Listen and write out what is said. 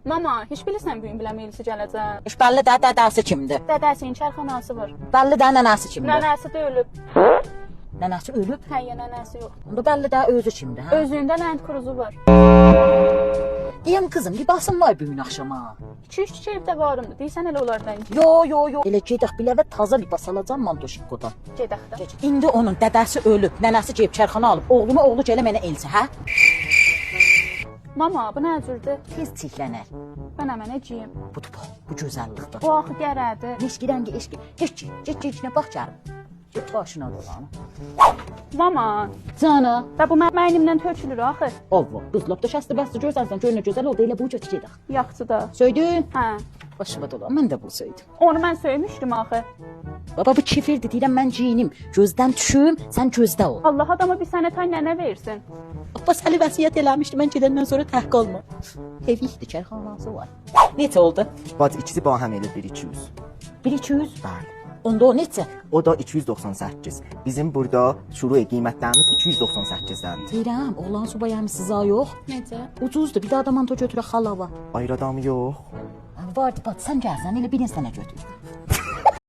Mama, heç bilirsən bu gün biləm elçi gələcək. İş bəlli də dədəsi kimdir? Dədəsinin çərxanası var. Bəlli də nənəsi kimdir? Nənəsi də ölüb. Nənəsi ölüb. Hə, ya nənəsi yox. Onda bəlli də özü kimdir, hə? Özündə Land Cruiser var. Deyəm qızım, libasın var bu gün axşama. 2-3 çiçək evdə varımdı. Deyirsən elə onlardan Yo, yo, yo. Elə gedək biləvə taza libas alacam Mantoşikkodan. gedək də. İndi onun dədəsi ölüb, nənəsi gedib çərxana alıb, oğlunu oğlu gələ mənə elçi, hə? Mama, bu nə cürdür? Tez çiklənər. Mən mənə geyim. Budur bu, bu gözəllikdir. Bu axı gərədir. Eşki rəngi eşki. Geç, geç, geç, içinə bax gəlim. Get başına dolan. Mama, Cana. və bu mənimlə tökülür axı. Allah, qız lap da şəstə bəstə görsən, gör nə gözəl oldu, elə bu götür gedək. Yaxşı da. Söydün? Hə. Başıma dolan, mən də bunu söydüm. Onu mən söymüşdüm axı. Baba bu kefirdir, deyirəm mən geyinim. Gözdən düşüm, sən gözdə ol. Allah adama bir sənə tay nənə versin. Abbas Əli vəsiyyət eləmişdi, mən gedəndən sonra təhq olma. Evikdir, kərxanası var. Neçə oldu? Bacı ikisi با هم elə 1200. 1200. Bəli. Onda o neçə? O da 298. Bizim burada şuru qiymətlərimiz 298-dəndir. Deyirəm, oğlan subay əmisi za yox. Necə? Ucuzdur, bir də adamanto götürə xalava. Ayrı adamı yox. Vardı, bat, sən gəlsən, elə birini sənə götür.